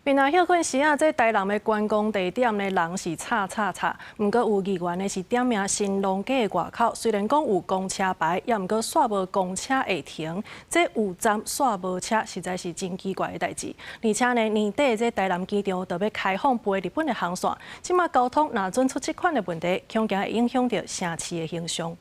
平常歇睏時啊，這台南的觀光地點呢，人是吵吵吵。毋過有議員呢是點名神農街的外口，雖然講有公車牌，也毋過煞無公車會停。這有站煞無車，實在是真奇怪的代誌。而且呢，年底這台南機場就欲開放飛日本的航線，這馬交通若準出這款的問題，恐驚會影響著城市的形象。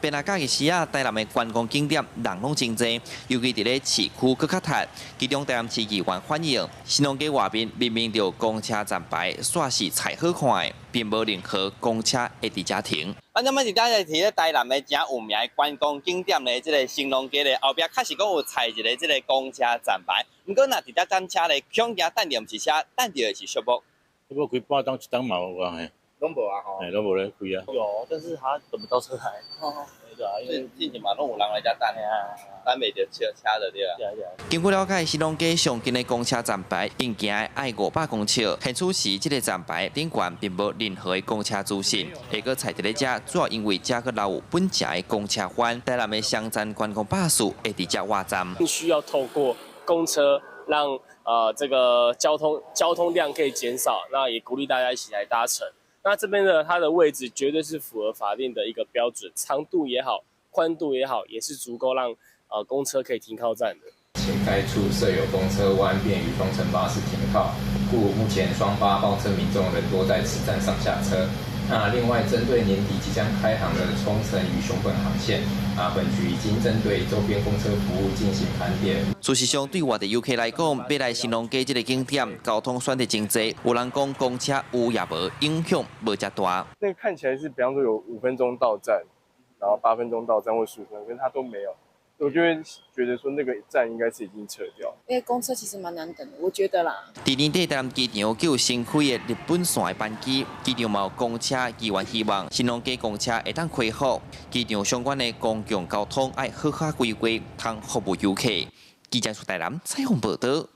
平若假日時啊，台南的觀光景點人攏真濟，尤其佇咧市區閣較窒。其中台南市議員反映，神農街外面明明就有公車站牌，煞是踩好看的，並無任何公車會佇遮停。咱這擺是佇咧台南的誠有名的觀光景點咧，這個神農街咧後壁確實講有踩一个這个公車站牌，毋過若佇遮等車咧，恐驚等著毋是車，等著的是寂寞。這無開半鐘一鐘嘛有啊嘿。攏無啊吼。嘿，攏無咧開啊。有，但是他等不到車來。哦，對啊，因為之前嘛攏有人來遮等，等袂著車車就對啊。對啊對啊。根據了解，神農街上近的公車站牌用行的愛500公尺，現此時這个站牌頂懸並無任何的公車資訊，會閣踩佇咧遮，主要因為遮閣留有本車的公車番，台南的雙層觀光巴士會佇遮倚站。需要透過公車讓這個交通量可以減少，那也鼓勵大家一起來搭乘。那這邊呢，它的位置絕對是符合法定的一個標準，長度也好，寬度也好，也是足夠讓公車可以停靠站的。且該處設有公車彎，便於雙層巴士停靠，故目前雙巴報稱民眾仍多在此站上下車。那另外，針對年底即將開航的沖繩與熊本航線，啊，本局已經針對周邊公車服務進行盤點。事實上，對外地遊客來講，欲來神農街這个景點，交通選擇真濟。有人講公車有也無，影響無遮大。那個看起來是，比方說有5分鐘到站，然後8分鐘到站或15分鐘，可是它都沒有。我就會覺得說那個站應該是已經撤掉。因為公車其實蠻難等的，我覺得啦。佇年底台南機場閣有新開的日本線的班機，機場嘛有公車，議員希望神農街公車會當恢復，機場相關的公共交通愛好好規劃，通服務遊客。記者出台南採訪報導。